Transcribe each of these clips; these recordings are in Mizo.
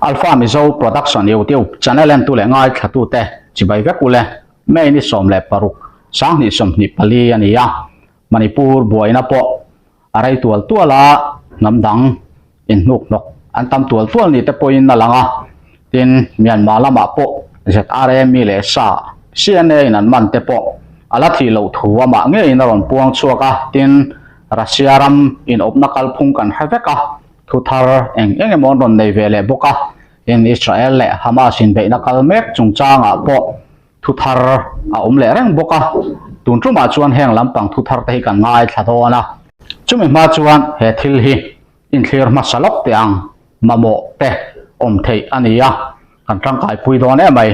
Alpha Mizo Production YouTube channel entu leh ngaithlatute chibai vek ule May ni 16 2024 a ni a, Manipur buaina pawh a rei tual tual a, hnam dang inhnuk hnawk an tam tual tual ni te pawhin a lang a, tin Myanmar lamah pawh ZRA mi leh sa CNA in an man te pawh a la thih loh thu amah ngeiin a rawn puang chhuak a, tin Russia ram inawpna kalphung kan hre vek a, thu thar eng eng emaw an rawn nei ve leh bawk a, tin Israel leh Hamas inbeihna kal mek chungchangah pawh thu thar a awm leh reng bawk a, tun tumah chuan heng lampang thu thar te hi kan ngaithla dawn a. Chumi hma chuan he thil hi inthlir hmasa lawk teh ang mamawh te awm theih a ni a, kan tangkaipui dawn em mai.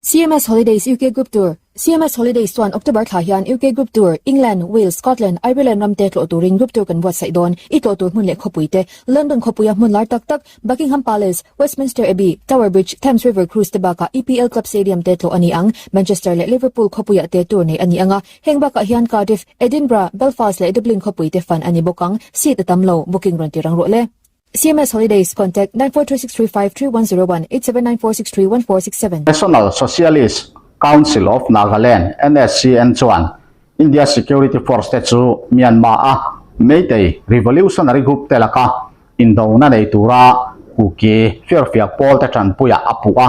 CMS Holidays UK Group Tour, CMS Holidays chuan October thla hian UK Group Tour, England, Wales, Scotland, Ireland ram te tlawh turin Group Tour kan buatsaih dawn. I tlawh tur hmun leh khawpui te, London khawpuia hmun lar tak tak, Buckingham Palace, Westminster Abbey, Tower Bridge, Thames River Cruise te bakah EPL Club Stadium te tlawh a ni ang. Manchester leh Liverpool khawpuiah te tour neih a ni ang a, heng bakah hian Cardiff, Edinburgh, Belfast leh Dublin khawpui te fan a ni bawk ang. Seat a tam lo, booking rawn ti rang rawh le. CMS Holidays, Contact, 9436353101, 8794631467. National Socialist Council of Nagaland, NSCN, chuan India Security Force te chu Myanmar-a Meitei Revolutionary Group te laka indona nei tura Kuki firfiak pawl te tanpuiah a puh a.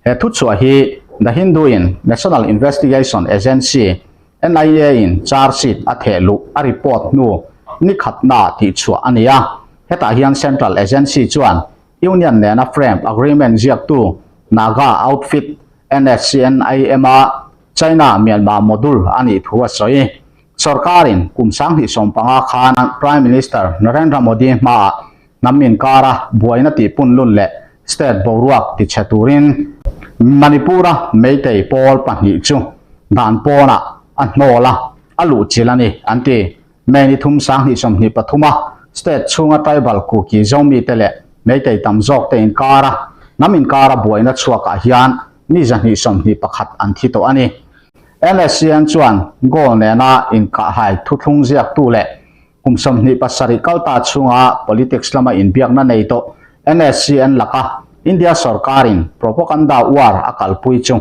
He thuchhuah hi The Hindu-in National Investigation Agency, NIA-in charge sheet a theh luh a report hnu ni khatna tihchhuah a ni a. Hetah hian Central Agency chuan Union nena frame agreement ziaktu Naga outfit NSCN-IM-a China Myanmar module a nih thu a sawi. Sorkarin kum 2015 khan Prime Minister Narendra Modi hmaah hnam inkara buaina tihpun lun leh state boruak tichhe turin Manipur-a Meitei pawl pahnih chu dan pawnah a hnawl a, a luhchilh a ni, an ti. May ni thum 2023 a state chhunga tribal Kuki Zomi te leh Meitei tam zawk te inkara hnam inkara buaina chhuakah hian mi 221 an thi tawh a ni. NSCN chuan goal nena inkahhai thuthlung ziaktu leh kum 27 kalta chhunga politics lama inbiakna nei tawh NSCN laka India sorkarin propaganda war a kalpui chu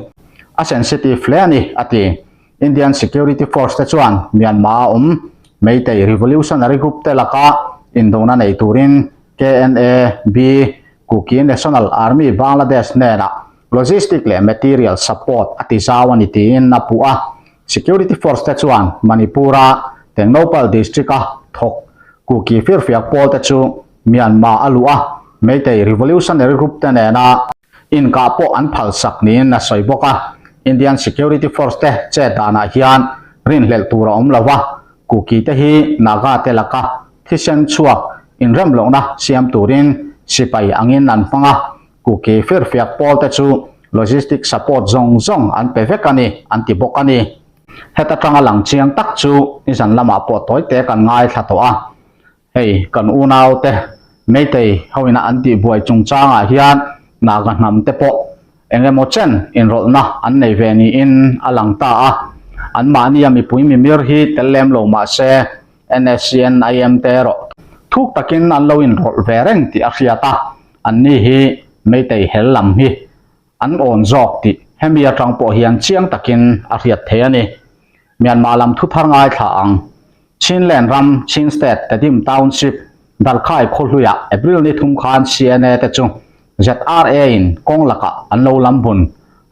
a sensitive hle a ni, a ti. Indian Security Force te chuan Myanmar a awm Meitei Revolutionary Group te laka indona nei turin KNA, B, Kuki National Army Bangladesh hnenah Logistic leh material support a ti zau a ni tiin a puh a. Security force te chuan Manipur-a Tengnoupal district-a thawk Kuki firfiak pawl te chu Myanmar a luh a, Meitei revolutionary group te nena inkah pawh an phalsak niin a sawi bawk a. Indian security force te chet danah hian rinhlelh tur a awm lo va, Kuki te hi Naga te laka thisen chhuak inremlohna siam turin sipai angin an hmang a. Kuki firfiak pawl te chu logistic support zawng zawng an pe vek a ni, an ti bawk a ni. Heta tanga lang chiang tak chu nizan lamah pawh tawi te kan ngaithla tawh a, hei kan unau te Meitei hoina an tihbuai chungchangah hian Naga hnam te pawh eng emaw chen inrawlhna an nei ve niin a lang ta a, anmahnia mipui mimir hi tel lem lo mah se NSCN-IM te erawh thuk takin an lo inrawlh ve reng tih a hriat a. Anni hi Meitei hel lam hi an awn zawk tih hemi atang pawh hian chiang takin a hriat thei a ni. Myanmar lam thuthar ngaithla ang Chinland ram Chin State Tedim Township Darkhai khawhluiah April ni thum khan CNA te chu ZRA in kawng lakah an lo lam bun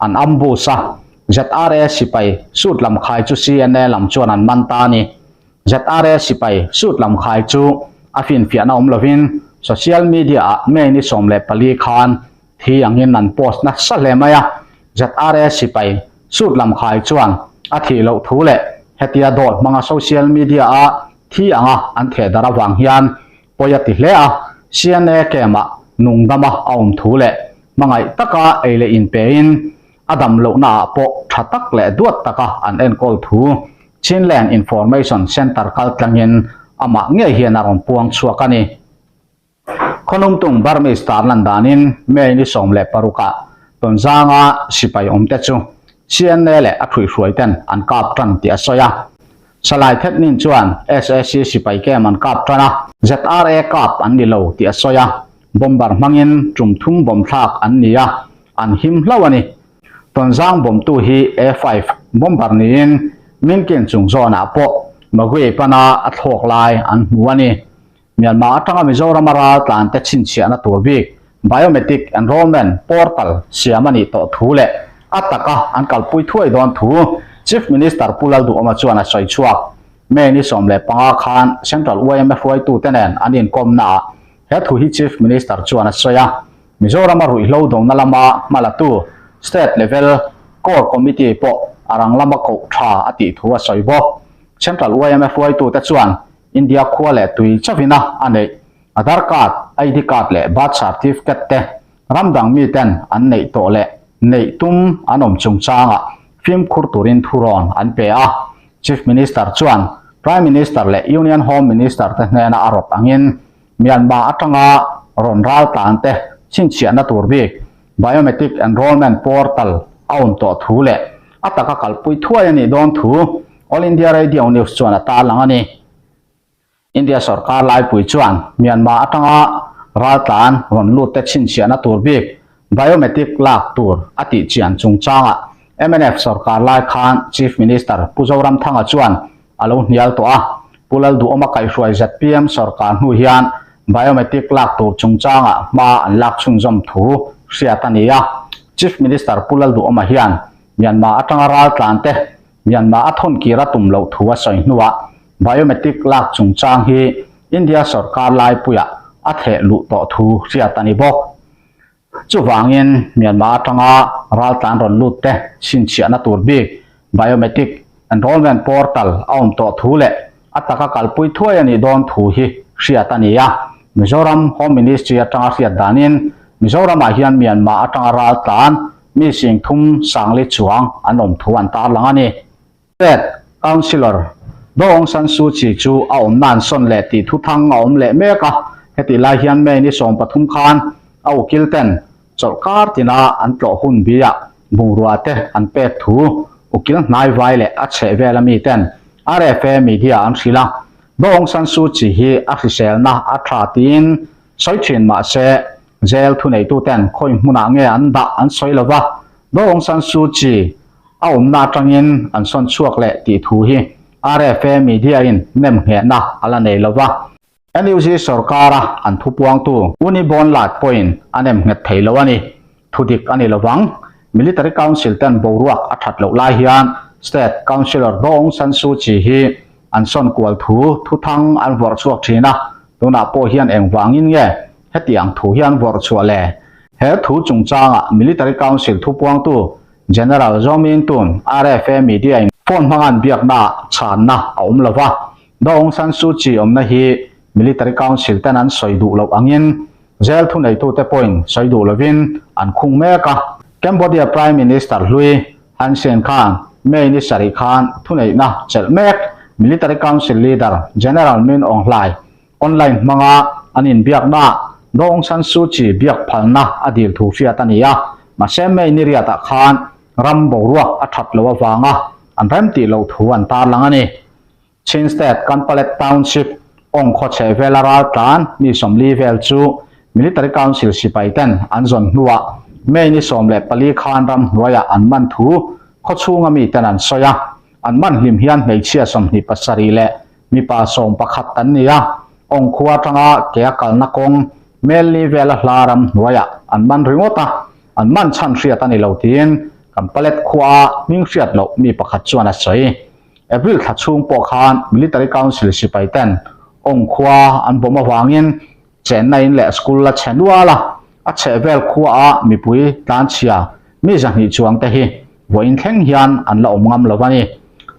an ambush a, ZRA sipai suit lam khai chu CNA lam chuan an man ta a ni. ZRA sipai suit lam khai chu a finfiahna awm lovin social media ah May ni 14 khan thi angin an post nasa hle mai a. ZRA sipai suit lam khai chuan a thih loh thu leh hetia dawt hmanga social media a thi anga an theh darh avang hian pawi a ti hle a. CNA camp ah nungdama a awm thu leh hmangaih taka ei leh inpein a dam lohna ah pawh tha tak leh duat taka an enkawl thu Chinland Information Centre kal tlangin amah ngei hian a rawn puang chhuak a ni. Khawnumtung Burmese tarlan danin May ni 16 ah Tonzanga sipai awmte chu CNA leh a thuihhruai ten an kap tan tih a sawi a. Salai Thetnin chuan SAC sipai kem an kap tan a, ZRA kap an ni lo tih a sawi a. Bomber hmangin tum thum bomb thlak an ni a, an him hlauh a ni. Tonzang bomtu hi A-five bomber niin Minkin chung zawnah pawh Magway pana a thlawk lai an hmu a ni. Myanmar atanga Mizorama ral tlante chhinchhiahna tur bik Biometric Enrollment Portal siam a nih tawh thu leh a taka an kalpui thuai dawn thu Chief Minister Pu Lalduhawma chuan a sawi chhuak. May ni 15 khan Central yma hruaitute nen an inkawmnaah he thu hi Chief Minister chuan a sawi a. Mizorama ruihhlo dona lama hmalatu State Level Core Committee pawh a rang lama koh tha a tih thu a sawi bawk. Central yma hruaitute chuan India khua leh tui chauhina a neih Aadhaar card, ID card leh birth certificate te ram dang miten an neih tawh leh neih tum an awm chungchangah fimkhur turin thurawn an pe a. Chief Minister chuan Prime Minister leh Union Home Minister te hnena a rawt angin Myanmar atanga rawn ral tlan te chhinchhiahna tur bik Biometric Enrollment Portal a awm tawh thu leh a taka kalpui thuai a nih dawn thu All India Radio News chuan a tarlang a ni. India sorkar laipui chuan Myanmar atanga raltlan rawn lut te chhinchhiahna tur bik biometric lak tur a tih chian chungchangah mnf sorkar lai khan Chief Minister Pu Zoramthanga chuan a lo hnial tawh a. Pu Lalduhawma kaihhruai zpm sorkar hnu hian biometric lak tur chungchangah hma an lak chhunzawm thu hriat a ni a. Chief Minister Pu Lalduhawma hian Myanmar atanga raltlan te Myanmar a thawn kir a tum loh thu a sawi hnuah Biometric lak chungchang hi India sorkar laipuiah a theh luh tawh thu hriat a ni bawk. Chuvangin Myanmar atanga raltlan rawn lut te chhinchhiahna tur bik Biometric Enrollment Portal a awm tawh thu leh a taka kalpui thuai a nih dawn thu hi hriat a ni a. Mizoram Home Ministry atanga hriat danin Mizoramah hian Myanmar atanga raltlan mi singthum sangli chuang an awm thu an tarlang a ni. State Councillor Daw Aung San Suu Kyi chu a awmna an sawn leh tih thuthang a awm leh mek a, hetih lai hian May ni 13 khan a ukil ten chawlhkar tina an tlawh hun biah bungrua te an pek thu ukil hnai vai leh a chheh vel ami ten RFA media an hrilh a. Daw Aung San Suu Kyi hi a hriselna a tha tiin sawi thin mah se jail thuneituten khawi hmunah nge an dah an sawi lova, Daw Aung San Suu Kyi A awmna atangin an sawn chhuak leh tih thu hi RFA media-in nem nghehna a la nei lo va. NUG sorkara an thupuangtu Uni Bonlat pawhin a nem nghet thei lo a ni. Thu dik a ni lo vang. Military Council ten boruak a that loh lai hian State Councillor Daw Aung San Suu Kyi hi an sawn kual thu thuthang an vawrh chhuak thin a, tunah pawh hian engvangin nge hetiang thu hi an vawrh chhuah le? He thu chungchangah Military Council thupuangtu General Zaw Min Tun, RFA Media in phone hmanga'n biakna chhanna a awm lo va, Daw Aung San Suu Kyi awmna hi Military Council ten an sawi duh loh angin jail thuneitute pawhin sawi duh lovin an khung mek a. Cambodia Prime Minister hlui Hun Sen khan May ni sarih khan thuneihna chelh mek Military Council leader General Min Aung Hlaing Online hmanga an inbiaknaah Daw Aung San Suu Kyi biak phalna a dil thu hriat a ni a, mahse May ni riatah khan ram boruak a that loh avanga an rem tih loh thu an tarlang a ni. Chin State Kanpalet Township awng khaw chheh vela raltlan mi 40 vel chu Military Council sipai ten an zawn hnuah May ni 14 khan ram hnuaiah an man thu khaw chhunga mi ten an sawi a, an man hlim hian hmeichhia 27 leh Mipa 11 an ni a, awng khua atanga ke a kalna kawng Melli vela hla ram hnuaiah an man ringawt a, an man chhan hriat a ni lo tiin kan palet khuaa hming hriat loh mi pakhat chuan a sawi. April thla chhung pawh khan Military Council sipai ten awng khua an bawm avangin chenna in leh school la chhe nual a, a chheh vel khuaa mipui tlanchhia mi 200 chuang te hi vawiin thleng hian an la awm ngam lo a ni.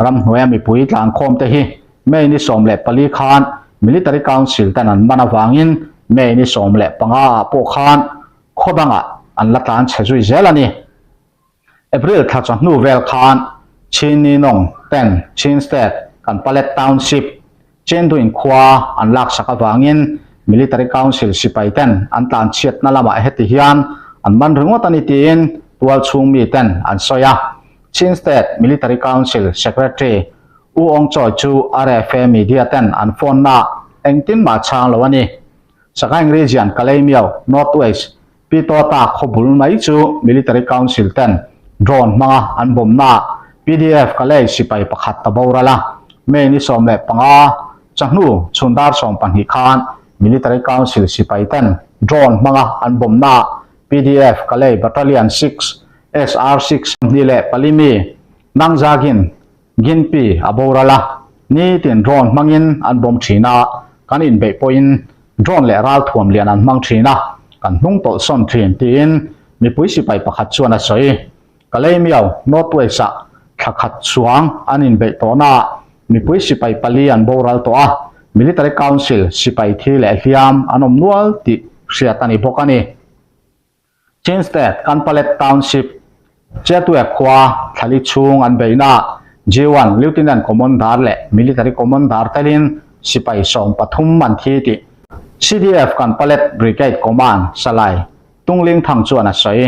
Ramhnuaia mipui tlankhawm te hi May ni 14 khan Military Council ten an man avangin May ni 15 ah pawh khan khaw dangah an la tlan chhe zui zel a ni. April thla chawhnu vel khan Chin Ninong ten Chin State kan Palet Township Chenduin khua an laksak avangin Military Council sipai ten an tlan chhiatna lamah heti hian an man ringawt a ni tiin tual chhung mi ten an sawi a. Chin State Military Council Secretary U Aung Choi chu RFA media ten an phone na engtin mah chhang lo a ni. Sagaing Region Kalaymyo North West Pyitawta khawbul mai chu Military Council ten drone hmanga an bawmnaah pdf Kalay sipai pakhat ta boral a. May ni 15 chahnu chhun dar 12 khan Military Council sipai ten drone hmanga an bawmnaah pdf Kalay Battalion 6 SR 6 24 mi Nangzagin Ginpi a boral a, nitin drone hmangin an bawm thin a, kan inbeih pawhin drone leh ralthuam lian an hmang thin a, kan hnung tawlh sawn thin, tiin mipui sipai pakhat chuan a sawi. Kalaymyo North West-ah thla khat chuang an inbeih tawhnaah mipui sipai pali an boral tawh a, Military Council sipai thi leh hliam an awm nual tih hriat a ni bawk a ni. Chin State, Kanpalet Township, Chetwe khua thlali chhung an beihna G1 Lieutenant Commander leh Military Commander telin sipai 13 an thi tih CDF Kanpalet Brigade Command Salai Tungling Thang chuan a sawi.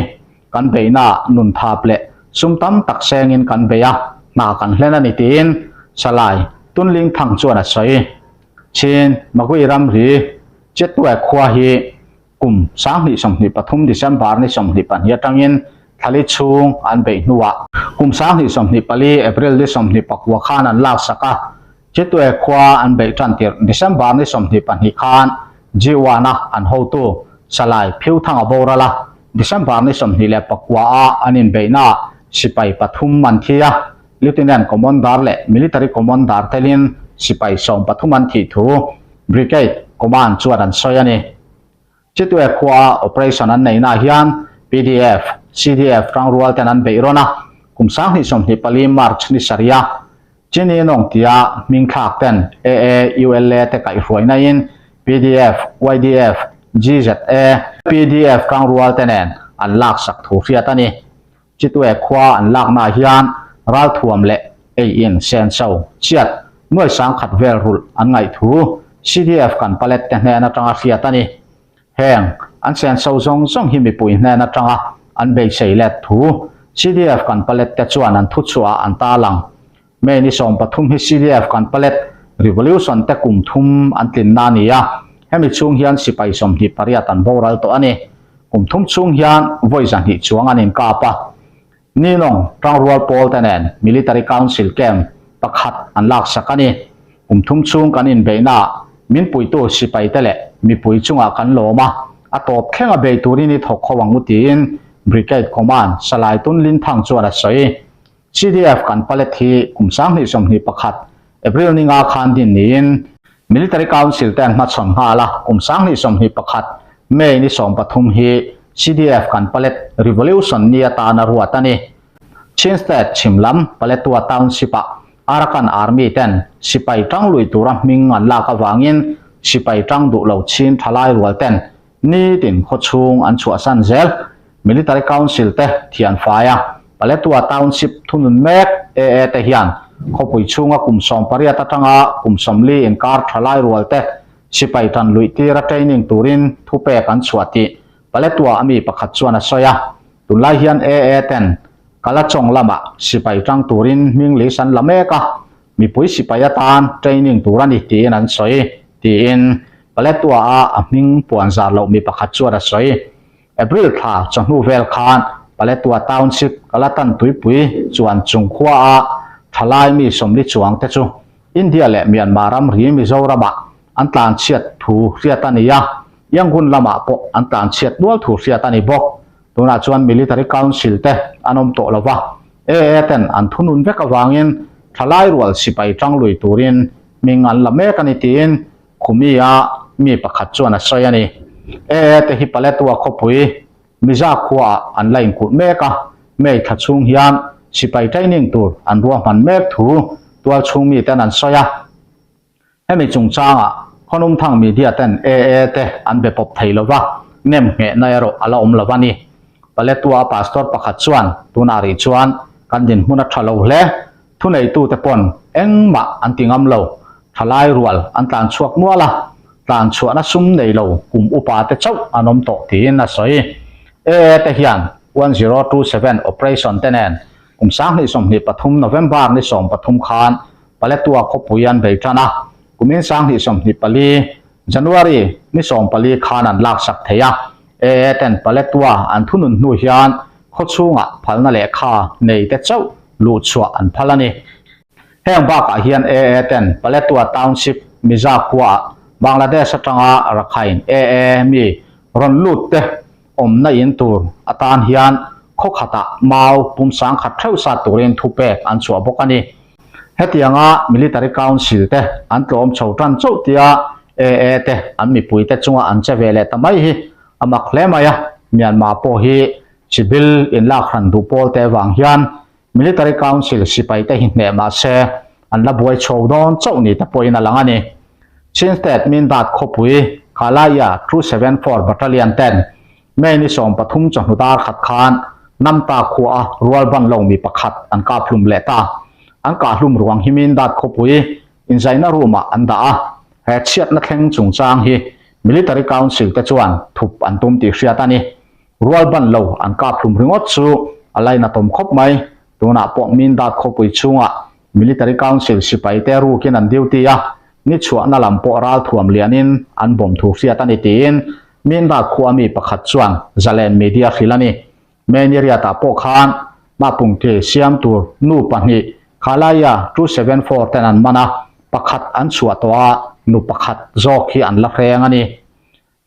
Kan beihna nun thap leh sum tam tak sengin kan bei a, hna kan hlen a ni tiin Salai Tunling Thang chuan a sawi. Chin Magui ramri Chetwe khua hi Kum 2023 December ni 22 atangin thlali chhung an beih hnuah kum 2024 April ni 29 khan an laksak a, Chitwe khua an beih tan tirh December ni 22 khan G1-a an hotu Salai Phiuthanga boral a, December ni 29 a an inbeihnaah sipai pathum an thi a, Lieutenant Commander leh Military Commander telin sipai 13 an thih thu Brigade Command chuan an sawi a ni. Chitwe khua operation an neihnaah hian pdf, CDF rangrual ten an beih rawn a, kum 2024 March ni sarih-a Chini Nawng tia hming thlak ten AAULA te kaihhruainain pdf, YDF, GZA, pdf rangrual te nen an laksak thu hriat a ni. Chitwe khua an laknaah hian ralthuam leh ei in senso chiat nuai 10,000 vel rulh an ngaih thu CDF kan palet te hnen atanga hriat a ni. Heng an senso zawng zawng hi mipui hnen atanga an beisei let thu CDF kan palet te chuan an thuchhuah an tarlang. May ni 13 hi CDF kan palet Revolution te kum thum an tlinna a ni a, hemi chhung hian sipai 28 an boral tawh a ni. Kum thum chhung hian vawi 200 chuang an inkap a. Ninawng Tangrual pawl te nen Military Council camp pakhat an laksak a ni. Kum thum chhung kan inbeihnaah min puitu sipai te leh mipui chungah kan lawm a, a tawp thleng a bei turin i thawk ho ang u tiin Brigade Command Salai Tun Lin Thang chuan a sawi. CDF kan palet hi kum 2021 April ni nga khan din niin Military Council te an hmachhawn nghal a, kum 2021 May ni 13 hi CDF kan palet Revolution ni atana ruat a ni. Chin State chhim lam Paletwa Township-ah Arakan Army ten sipai tang lui tura hming an lak avangin sipai tang duh lo chin thalai rual ten Nitin khawchhung an chhuahsan zel. Military Council te thian fai a, Paletwa Township thunun mek AA te hian khawpui chhunga kum 18 atanga kum 40 inkar tha lai rual te sipai tan luih tira training turin thupek an chhuah tih Paletwa ami pakhat chuan a sawi a. Tunlai hian AA ten Kalachawng lamah sipai tang turin hming list an la mek a, mipui sipai atan training tur a ni tiin an sawi, tiin Paletwa-a a hming puan zar loh mi pakhat chuan a sawi. April thla chawhnu vel khan Paletwa Township Kalatan tuipui chuan chung khuaa thalai mi 40 chuang te chu India leh Myanmar ramri Mizoramah an tlanchhiat thu hriat a ni a, Yangon lamah pawh an tlanchhiat nual thu hriat a ni bawk. Tunah chuan Military Council te an awm tawh lova, AA ten an thunun vek avangin thalai rual sipai tang lui turin hming an la mek a ni tiin Khumi-a mi pakhat chuan a sawi a ni. AA te hi Paletwa khawpui Miza khuaah an la inkulh mek a, May thla chhung hian sipai training tur an ruahman mek thu tualchhung miten an sawi a. Hemi chungchangah Khawnumthang media ten AA te an be pawp thei lova, nem nghehna erawh a la awm lo a ni. Paletwa pastor pakhat chuan tunah rih chuan kan dinhmun a tha lo hle, thuneitute pawn engmah an ti ngam lo, thalai rual an tlan chhuak nual a, tlan chhuahna sum nei lo kum upa te chauh an awm tawh tiin a sawi. AA te hian 1027 operation te nen kum 2023 November ni 13 khan Paletwa khawpui an bei tan a, kumin 2024. January ni 14 khan an laksak thei a. AA ten Paletwa an thunun hnu hian khawchhungah phalna lehkha nei te chauh luhchhuah an phal a ni. Heng bakah hian AA ten Paletwa Township Miza khuaah Bangladesh atanga Rakhine AA mi rawn lut te awmna in tur atan hian khaw khatah mau pum sangkhat theuh sat turin thupek an chhuah bawk a ni. Hetianga Military Council te an tlawm chho tan chauh tia AA te an mipuite chunga an che ve leh ta mai hi a mak hle mai a, Myanmar pawh hi chibil inlak hran duh pawl te vang hian Military Council sipai te hi hneh mah se an la buai chho dawn chauh ni te pawhin a lang a ni. Chin State Mindat khawpui Kalaya 274 Battalion ten May ni 13 chawhnu dar khat khan Namta khuaa rual ban lo mi pakhat an kap hlum leh ta. An kah hlum ruang hi Mindat khawpui inzaina room ah an dah a, he chhiatna thleng chungchang hi Military Council te chuan thup an tum tih hriat a ni. Rual ban lo an kap hlum ringawt chu a lainatawm khawp mai. Tunah pawh Mindat khawpui chhungah Military Council sipai te rukin an duty a, ni chhuahna lam pawh ralthuam lianin an bawm thu hriat a ni tiin Mindat khua mi pakhat chuan Zalen Media hrilh a ni. Mei-ni riatah pawh khan Mapungti siam tur nu pahnih Khalaya 274 ten an man a, pakhat an chhuah tawh a, nu pakhat zawk hi an la hreng a ni.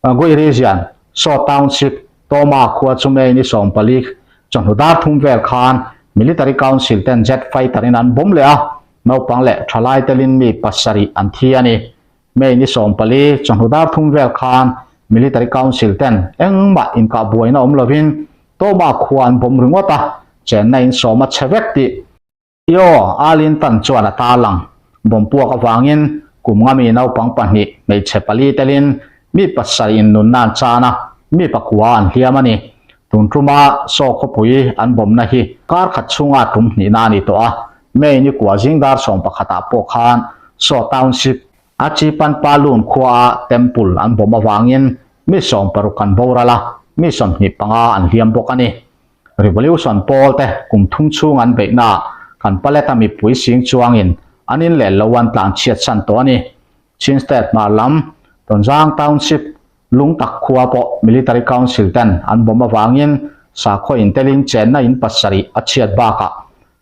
Guirizian, Saw Township, Toma khua chu May ni 14 chawhnu dar thum vel khan Military Council ten jet fighter in an bawm leh a, naupang leh thalai telin mi pasarih an thi a ni. May ni 14 chawhnu dar thum vel khan Military Council ten engmah inkah buaina awm lovin Toma khua an bawm ringawt a, chenna in sawm a chhe vek tih. Io Alin tan chuan a tarlang. Bawmpuak avangin kum nga mi naupang pahnih hmeichhe pali telin mi pasarih in nunna an chan a, mi pakua an hliam a ni. Tun tuma Saw khawpui an bawmna hi kar khat chhunga tum hnihna a ni tawh a, May ni kua zing dar 11 ah pawh khan Saw Township a Chipanpalun khuaa Temple an bawm avangin mi 60 an boral a, mi 25 an hliam bawk a ni. Revolution pawl te kum thum chhung an beihna ah kan Paleta mipui sing chuangin an in leh lo an tlan chhiat san tawh a ni. Chin State hmar lam Tonzang Township Lungtak khua pawh Military Council ten an bawm avangin sakhaw intelin chenna in pasarih a chhiat bakah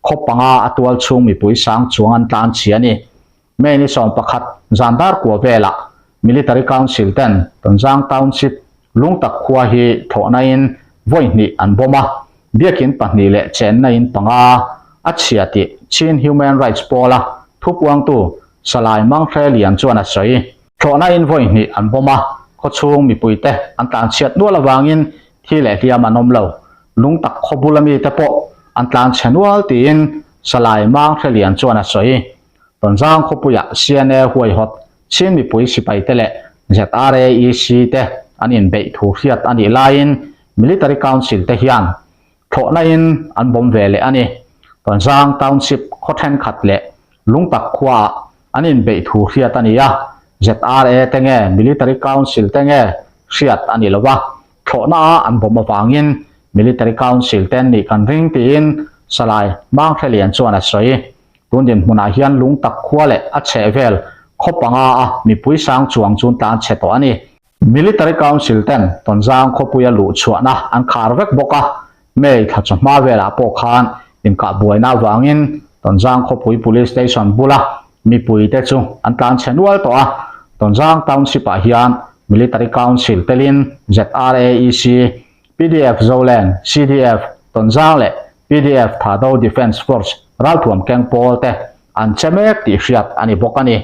khaw panga a tual chhung mipui sang chuang an tlan chhia a ni. May ni 11 zan dar kua velah Military Council ten Tonzang Township Lungtak khua hi thlawhna in vawi hnih an bawm a, biakin pahnih leh chenna in panga a chhia tih Chin Human Rights pawla thupuangtu Salai Manghre Lian chuan a sawi. Thlawhna in vawi hnih an bawm a, khawchhung mipuite an tlanchhiat nual avangin thi leh hliam an awm lo. Lungtak khaw bula mite pawh an tlanchhe nual tiin Salai Manghre Lian chuan a sawi. Tonzang khawpuiah CNA huaihawt Chin mipui sipaite leh ZRAEC te an inbeih thu hriat a nih laiin Military Council te hian thlawhna in an bawm ve leh a ni. Tonzang Township khaw thenkhat leh Lungtak khuaah an inbeih thu hriat a ni a, ZRA te nge Military Council te nge hriat a ni lo va, thlawhna a an bawm avangin Military Council te an nih kan ring tiin Salai Manghrelian chuan a sawi. Tun dinhmunah hian Lungtak khua leh a chhehvel khaw panga a mipui sang chuang chu tlan chhe tawh a ni. Military Council ten Tonzang khawpuia luh chhuahna an khar vek bawk a, May thla chawhma velah pawh khan inkah buaina avangin Tonzang khawpui Police Station bula mipuite chu an tlan chhe nual tawh a. Tonzang Township-ah hian Military Council telin ZRAEC, PDF Zoland, CDF, Tonzang leh PDF Thado Defence Force ralthuam keng pawl te an che mek tih hriat a ni bawk a ni.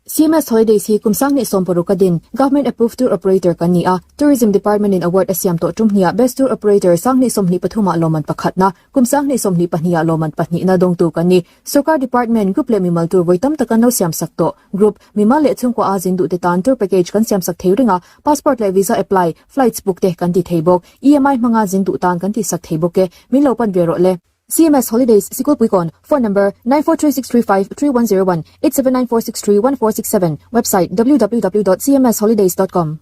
CMS Holidays hi kum 2016 a din Government Approved Tour Operator kan ni a, Tourism Department in award a siam tawh tum hniah Best Tour Operator 2023 ah lawmman pakhatna, kum 2022 ah lawmman pahnihna dawngtu kan ni. Sorkar Department, Group leh mimal tour vawi tam tak an lo siam sak tawh. Group, mimal leh chhungkua a zin duh te tan tour package kan siam sak thei ring a, passport leh visa apply, flights book te kan ti thei bawk. EMI hmanga zin duh tan kan ti sak thei bawk e. Min lo pan ve rawh le. CMS Holidays, Sikulpuikawn, Phone number, 9436353101, 8794631467, Website, www.cmsholidays.com.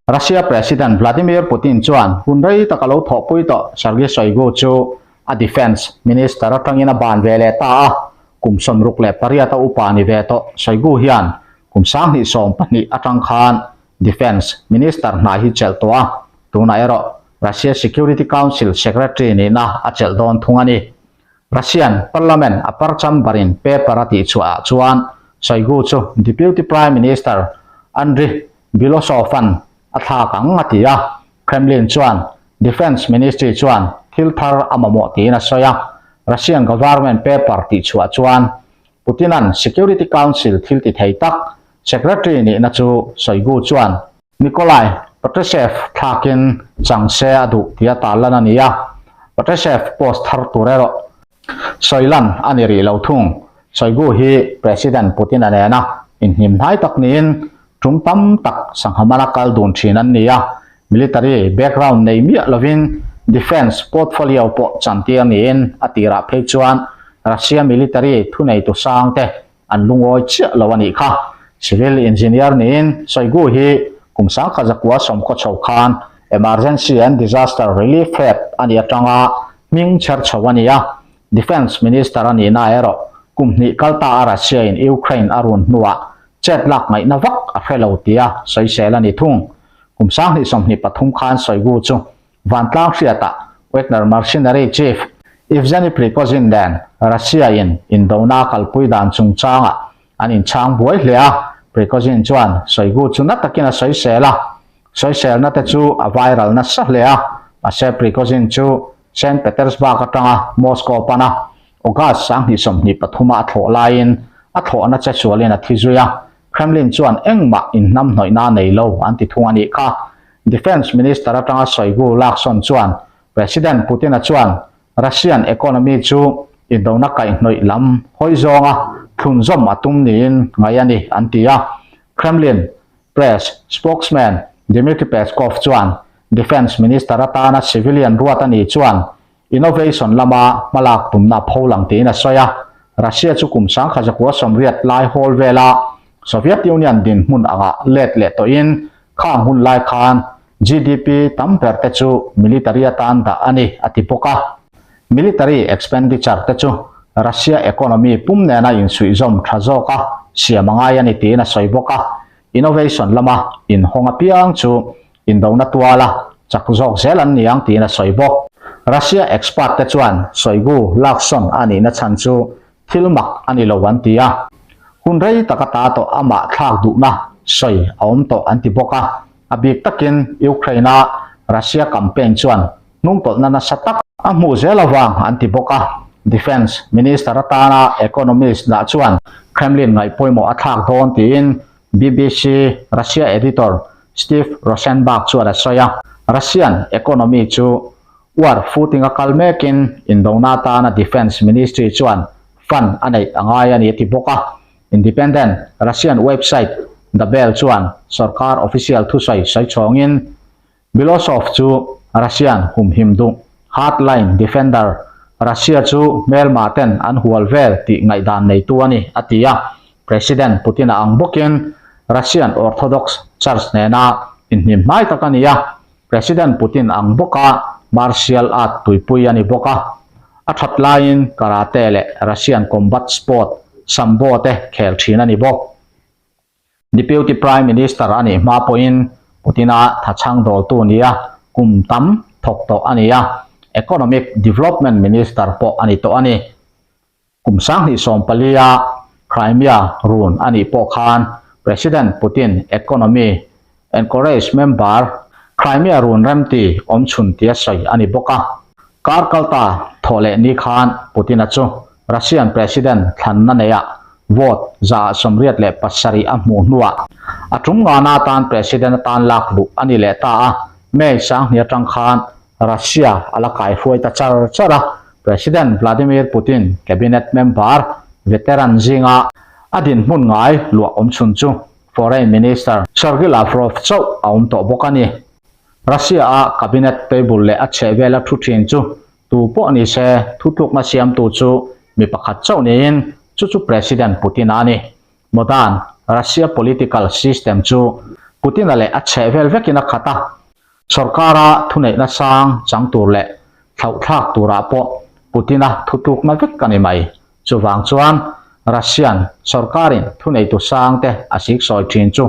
Russia President Vladimir Putin chuan hun rei tak a lo thawhpui tawh Sergei Shoigu chu a Defence Minister atangin a ban ve leh ta a, kum 68 a upa ni ve tawh Shoigu hian kum 2012 atang khan. Defence Minister hna hi chelh tawh a, tunah erawh Russia Security Council Secretary nihna a chelh dawn thung a ni. Russian Parliament upper chamber in paper a tihchhuah ah chuan Shoigu chu Deputy Prime Minister Andriy Belousov-a'n a thlak ang a ti a, Kremlin chuan Defence Ministry chuan thil thar a mamawh tiin a sawi a, Russian government paper tihchhuah chuan Putin-a'n Security Council thil ti thei tak Secretary nihna chu Shoigu chuan Nikolai Patrushev thlakin chang se a duh tia tarlan a ni a, Patrushev post thar tur erawh sawilan a ni rih lo thung. Shoigu hi President Putin-a nena inhnim hnai tak niin tum tam tak sangha mana kal dun thin an ni a, military background nei miah lovin defence portfolio pawh chantir niin a tirah phei chuan Russia military thuneitu sangte an lungawi chiah lo a nih kha. Civil engineer niin Shoigu hi kum sangkhat zakua sawmkhaw chho khan Emergency and Disaster Relief Head a nih atanga hming chher chho a ni a, Defence Minister a nihna erawh kum hnih kal ta a Russia in Ukraine a run hnuah chet lak ngaihna vak a hre lo tia sawisel a ni thung. Kum 2023 khan Shoigu chu Vantlang hriatah Wagner Mercenary Chief Evgeny Prigozhin nen Russia in indona kalpui dan chungchangah an inchhang buai hle a, Prigozhin chuan Shoigu chu na takin a sawisel a, sawiselna te chu a viral nasa hle a, mahse Prigozhin chu Saint Petersburg atanga Moscow pana August 2023 a thlawh laiin a thlawhna che sualin a thi zui a, Kremlin chuan engmah inhnamhnawihna a nei lo an ti thung a nih kha. Defence Minister atanga Shoigu laksawn chuan President Putin-a chuan Russian economy chu indona kaihhnawih lam hawi zawnga thlunzawm a tum niin ngaih a ni an ti a. Kremlin Press spokesman Dmitry Peskov chuan Defence Minister atana civilian ruat a nih chuan Innovation lama hmalak tumna pho lang tiin a sawi a, Russia chu kum 1980 lai hawl vela Soviet Union dinhmun anga let leh tawhin khang hun lai khan GDP tam ber te chu military atan dah a ni a ti bawk a. Military expenditure te chu Russia economy pum nena insuihzawm tha zawka siam a ngai a ni tiin a sawi bawk a. Innovation lama inhawng apiang chu Indona tuala chak zawk zel an ni ang tiin a sawi bawk. Russia expert te chuan Shoigu laksawn a nihna chhan chu thil mak a ni lo an ti a, hun rei taka ta tawh amah thlak duhna sawi a awm tawh an ti bawk a. A bik takin Ukraine-a Russia campaign chuan hnungtawlhna nasa tak a hmuh zel avang an ti bawk a. Defence Minister atana economist dah chuan Kremlin ngaihpawimawh a thlak dawn tiin BBC Russia editor Steve Rosenberg chuan a sawi a, Russian economy chu war footing a kal mekin indona atana Defence Ministry chuan fund a neih a ngai a ni a ti bawk a. Independent Russian website The Bell chuan sorkar official thusawi sawi chhawngin Belousov chu Russian humhim duh, hardline defender, Russia chu hmelma ten an hual vel tih ngaihdan neitu a ni, a ti a. President Putin-a ang bawkin Russian Orthodox Church nena inhnim hnai tak a ni a, President Putin ang bawka martial art tuipui a ni bawk a. A that laiin karate leh Russian combat sport sambo te khel thin a ni bawk. Deputy Prime Minister a nih hma pawhin Putin-a thachhang dawltu nia kum tam thawk tawh a ni a, Economic Development Minister pawh a ni tawh a ni. Kum 2014-a Crimea run a nih pawh khan President Putin Economy Encourage member Crimea run remti awmchhun tia sawi a ni bawk a. Kar kalta thawh leh ni khan Putin-a chu Russian President thlanna neiah vote 187 a hmuh hnuah a tum ngana atan President atan lak luh a ni leh ta a, May 20 atang khan Russia a la kaihruai ta char char a, President Vladimir Putin cabinet member veteran zinga a dinhmun ngai luah awmchhun chu Foreign Minister Sergei Lavrov chauh a awm tawh bawk a ni. Russia-a cabinet table leh a chhehvela thu thin chu tu pawh ni se thutlukna siamtu chu mi pakhat chauh niin chu chu President Putin-a a ni. Modern Russia political system chu Putin-a leh a chhehvel vekin a khat a, Sorkara thuneihna sang chang tur leh thlauhthlak turah pawh Putin-a thutlukna vek a ni mai. Chuvang chuan Russian sorkarin thuneitu sangte a siksawi thin chu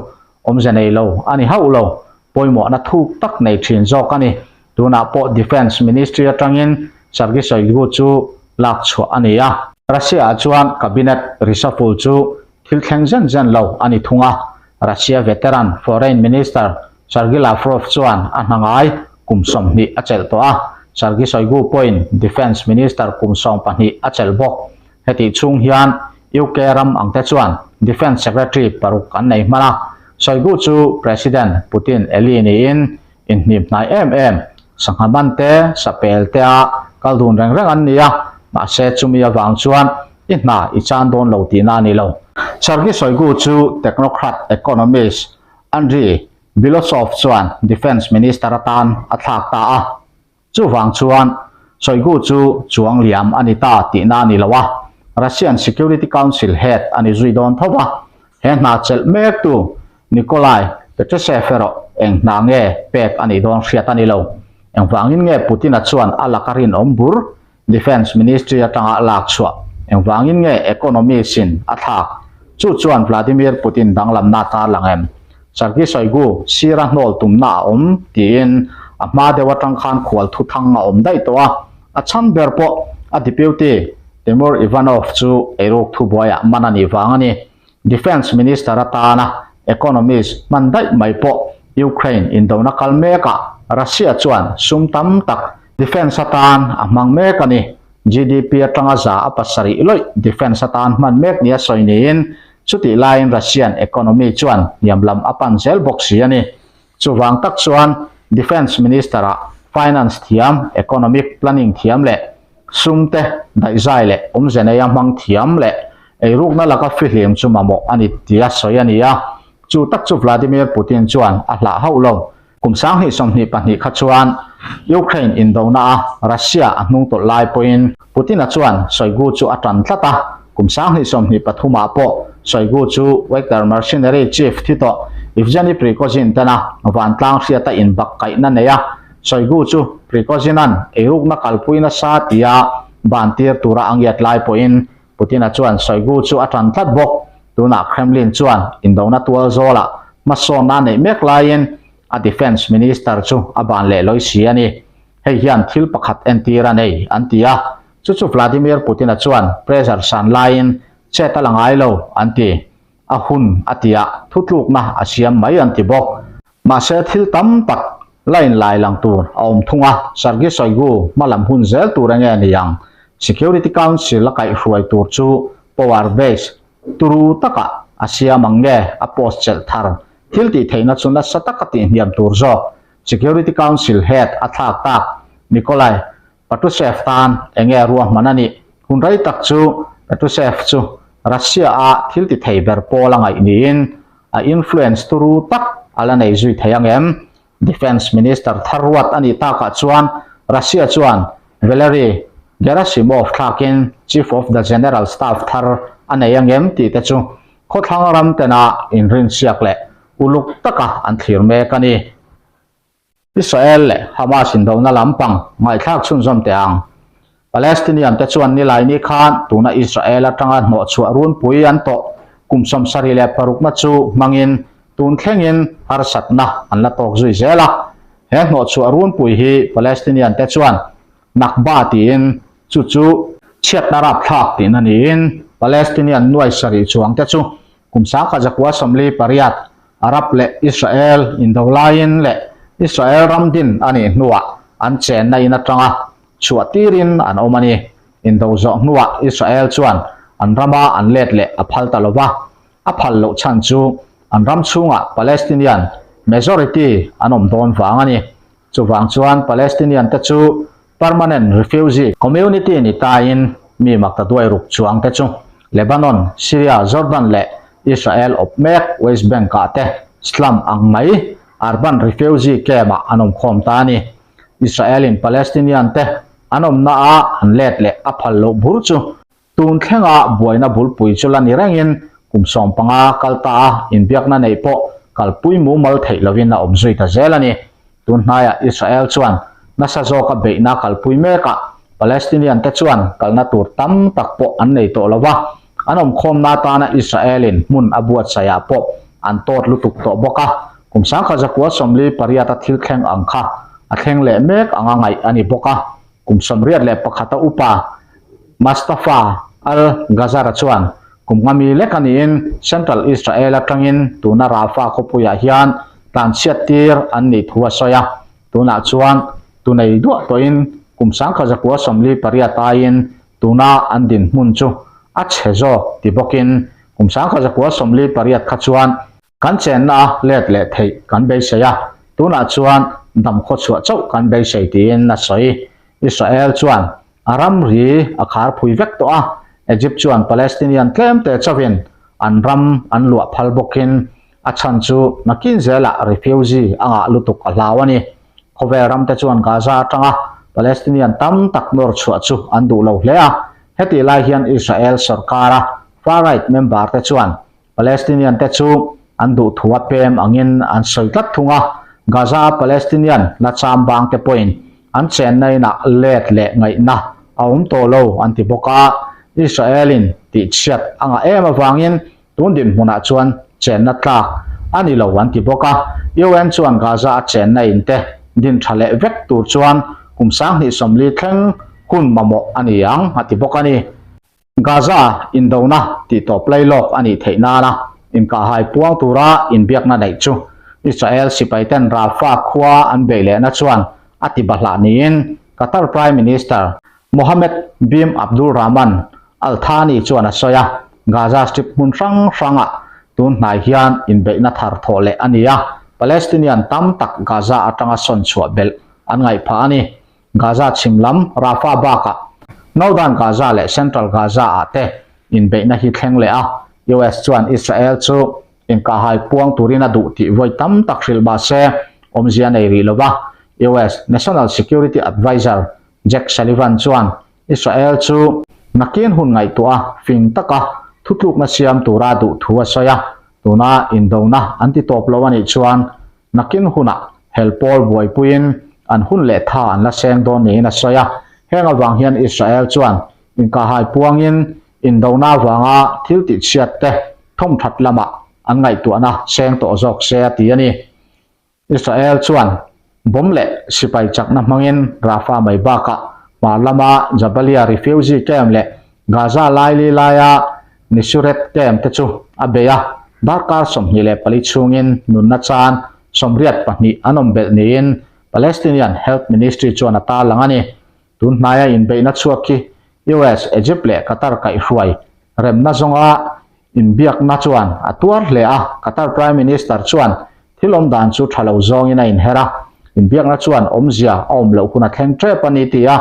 Awmze nei lo a ni hauh lo, pawimawhna thuk tak nei thin zawk a ni. Tunah pawh Defence Ministry atangin Sergei Shoigu chu lak chhuah a ni a. Russia-ah chuan Cabinet reshuffle chu thil thleng zen zen lo a ni thung a. Russia veteran Foreign Minister Sergei Lavrov chuan a hna ngai kum 20 a chelh tawh a, Sergei Shoigu pawhin Defence Minister kum 12 a chelh bawk. Hetih chhung hian UK ram angte chuan Defence Secretary paruk an nei hman a, Shoigu chu President Putin eli niin inhnim hnai em em, sangha man te, sapel te a kal dun reng reng an ni a, mahse chumi avang chuan i hna i chan dawn lo tihna a ni lo. Sergei Shoigu chu technocrat economist Andriy Belousov chuan Defence Minister atan a thlak ta a. Chuvang chuan Shoigu chu chuang liam a ni ta tihna a ni lo a, Russian Security Council head a ni zui dawn tho va, he hna chelh mektu Nikolai Patrushev erawh eng hna nge pek a nih dawn hriat a ni lo. Engvangin nge Putin-a chuan a laka rinawm bur Defence Ministry atanga lak chhuah? Engvangin nge economy sin a thlak? Chu chuan Vladimir Putin danglamna tarlang em? Sergei Shoigu sira hnawl tumna a awm tiin a hma deuh atang khan khual thu thang a awm daih tawh a, a chhan ber pawh a Deputy Timur Ivanov chu eiruk thubuaiah man a nih vang a ni. Defence Minister atana economist hman daih mai pawh Ukraine indona kal mekah Russia chuan sum tam tak defence atan a hmang mek a ni. GDP atanga 7% lawih defence atan hman mek nia sawi niin Chutih laiin Russian economy chuan hniam lam a pan zel bawk si a ni. Chuvang tak chuan Defence Minister-ah Finance thiam, Economic Planning thiam leh sum te daihzai leh awmze neia hmang thiam leh eirukna laka fihlim chu mamawh a ni tia sawi a ni a. Chu tak chu Vladimir Putin chuan a hlah hauh lo. Kum 2022 kha chuan Ukraine indona a Russia a hnung tawlh lai pawhin Putin-a chuan Shoigu chu a tan tlat a, kum 2023 ah pawh Shoigu chu Wagner mercenary chief thi tawh Evgeny Prigozhin tena vantlang hriata inbak kaihna nei a, Shoigu chu Prigozhin-a'n eirukna kalpui nasa tia ban tir tura a ngiat lai pawhin Putin-a chuan Shoigu chu a tan tlat bawk. Tunah Kremlin chuan indona tual zawlah hmasawnna a neih mek laiin a Defence Minister chu a ban leh lawi si a ni. Hei hian thil pakhat entir a nei, an ti a. Chu chu Vladimir Putin-a chuan pressure san laiin chet a la ngai lo, an ti. A hun a ti a, thutlukna a siam mai an ti bawk. Mahse thil tam tak la inlai lang tur a awm thung a, Sergei Shoigu hma lam hun zel tur enge a ni ang? Security Council a kaihhruai tur chu power base turu takah a siam ang nge a post chelh thar thil tih theihna chu nasa taka tihhniam tur zawk Security Council head a thlak tak Nikolai Patrushev tan enge ruahman a nih? Hun rei tak chu Patrushev chu Russia-a thil ti thei ber pawl a ngaih niin a influence turu tak a la nei zui thei ang em? Defence Minister thar ruat a nih takah chuan Russia chuan Valery Gerasimov thlakin Chief of the General Staff thar a nei ang em tih te chu khawthlang ram tena inrinsiak leh uluk taka an thlir mek a ni. Israel leh Hamas indona lampang ngaihthlak chhunzawm teh ang. Palestinian te chuan Nilaini khan tuna Israel atanga hnawhchhuah runpui an tawh kum 76 na chu hmangin tun thlengin harsatna an la tawk zui zel a. He hnawhchhuah runpui hi Palestinian te chuan Nakba tiin chu chu chhiatna rapthlak tihna niin Palestinian nuai sarih chuang te chu kum 1948 Arab leh Israel indo laiin leh Israel ram din a nih hnuah an chenna in atanga chhuah tirin an awm a ni. Indo zawh hnuah Israel chuan an rama an let leh a phal ta lo va, a phal loh chhan chu an ram chhungah Palestinian majority an awm dawn vang a ni. Chuvang chuan Palestinian te chu permanent refugee community ni tain mi makta duai ruk chuang te chu Lebanon, Syria, Jordan leh Israel awp mek West Bank ah te slum ang mai urban refugee camp ah an awm khawm ta a ni. Israel in Palestinian te an awmna ah an let leh a phal loh bur chu tun thlenga buaina bulpui chu la ni rengin kum 15 kal ta a inbiakna neih pawh kalpui mumal theih lovin a awm zui ta zel a ni. Tun hnaiah Israel chuan nasa zawka beihna kalpui mekah Palestinian te chuan kalna tur tam tak pawh an nei tawh lo va, an awmkhawmna atana Israel-in hmun a buatsaihah pawh an tawt lutuk tawh bawk a, kum 1948 a thil thleng ang kha a thleng leh mek anga ngaih a ni bawk a. Kum 81 a upa Mustafa al-Ghazar chuan kum nga mi lek a niin Central Israel atangin tuna Rafah khawpuiah hian tlanchhiat tir an nih thu a sawi a, tunah chuan tunei duah tawhin kum 1948 aiin tuna an dinhmun chu a chhe zawk ti bawkin kum 1948 kha chuan Kan chenna a let leh theih kan beisei a, tunah chuan dam khawchhuah chauh kan beisei tiin a sawi. Israel chuan a ramri a khar phui vek tawh a, Egypt chuan Palestinian tlemte chauhin an ram an luah phal bawkin a chhan chu nakin zelah refugee a ngah lutuk a hlau a ni. Khawvel ramte chuan Gaza atanga Palestinian tam tak nawr chhuah chu an duh lo hle a, hetih lai hian Israel sorkara far-right member te chuan Palestinian te chu an duhthu a pem angin an sawi tlat thung a, Gaza a Palestinian la cham bang te pawhin an chenna inah let leh ngaihna a awm tawh lo an ti bawk a, Israel in tihchhiat a ngah em avangin tun dinhmunah chuan chenna tlak a ni lo an ti bawk a, UN chuan Gaza a chenna in te din tha leh vek tur chuan kum 2040 thleng hun mamawh a ni ang a ti bawk a ni. Gaza indona tih tawp lai lawk a nih theih nana inkahhai puang tura inbiakna neih chu Israel sipaiten Rafah khua an beih lehna chuan a ti bahlah niin Qatar Prime Minister Mohammed bin Abdul Rahman Al Thani chuan a sawi a, Gaza Strip hmun hrang hrangah tun hnai hian inbeihna thar thawh leh a ni a, Palestinian tam tak Gaza atanga sawn chhuah belh an ngaih phah a ni. Gaza chhim lam Rafah bakah Northern Gaza leh Central Gaza ah te inbeihna hi thleng leh a, US chuan Israel chu inkahhai puang turin a duh tih vawi tam tak hrilh mah se awmzia nei rih lova, US National Security Adviser Jake Sullivan chuan Israel chu nakin hun ngaihtuah a fing taka thutlukna siam tura duh thu a sawi a, tuna indona an ti tawp lo a nih chuan Nakin hunah hel pawl buaipuiin an hun leh tha an la seng dawn niin a sawi a. Heng avang hian Israel chuan inkahhai puangin indona avanga thil tihchhiat te thawmthat lamah an ngaihtuahna seng tawh zawk se a ti a ni. Israel chuan bomb leh sipai chakna hmangin Rafah mai bakah hmar lama Jabalia refugee camp leh Gaza laili laia Nisuret camp te chu a bei a, darkar 24 chhungin nunna chan 82 an awm belh niin Palestinian Health Ministry chuan a tarlang a ni. Tun hnaia inbeihna chhuak khi US, Egypt leh Qatar kaihhruai remna zawnga inbiakna chuan a tuar hle a, Qatar Prime Minister chuan thil awm dan chu tha lo zawngin a inher a, inbiakna chuan awmzia a awm loh hun a thleng tep a ni ti a,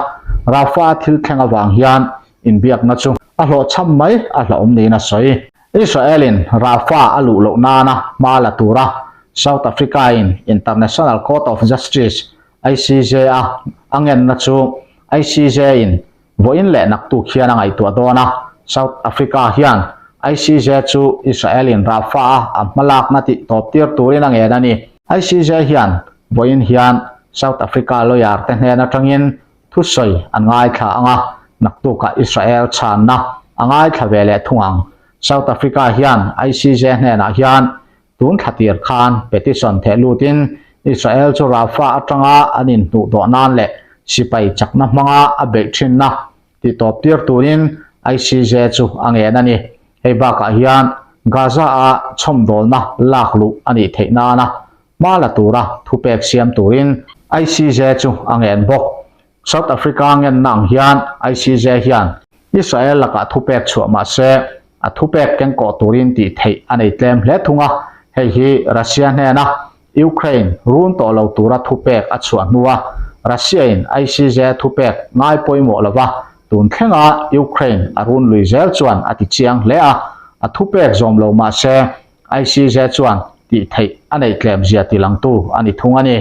Rafah thil thleng avang hian Inbiakna chu a hlawhchham mai a hlauhawm niin a sawi. Israel-in Rafah a luh loh nana hma la tura South Africa-in International Court of Justice, ICJ, a a ngenna chu ICJ-in vawiin leh naktuk hian a ngaihtuah dawn a. South Africa hian ICJ chu Israel-in Rafah-a a hmalakna tih tawp tir turin a ngen a ni. ICJ hian vawiin hian South Africa lawyer te hnen atangin Thusawi an ngaithla ang a, naktukah Israel chhanna a ngaithla ve leh thung ang. South Africa hian ICJ hnenah hian tun thla tir khan petition theh lutin Israel chu Rafah atanga an inhnuh dawh nan leh sipai chakna hmanga a beih thinna tihtawp tir turin ICJ chu a ngen a ni. Hei bakah hian Gaza-a chhawmdawlna lak luh a nih theih nana Hma la tura thupek siam turin ICJ chu a ngen bawk. South Africa ngenna ang hian ICJ hian Israel lakah thupek chhuah mah se a thupek kengkawh turin tih theih a nei tlem hle thung a, hei hi Russia hnena Ukraine run tawh lo tura thupek a chhuah hnua Russia-in ICJ thupek ngai pawimawh lova tun thlenga Ukraine a run lui zel chuan a ti chiang hle a, a thupek zawm lo mah se ICJ chuan tih theih a neih tlem zia ti langtu a ni thung a ni.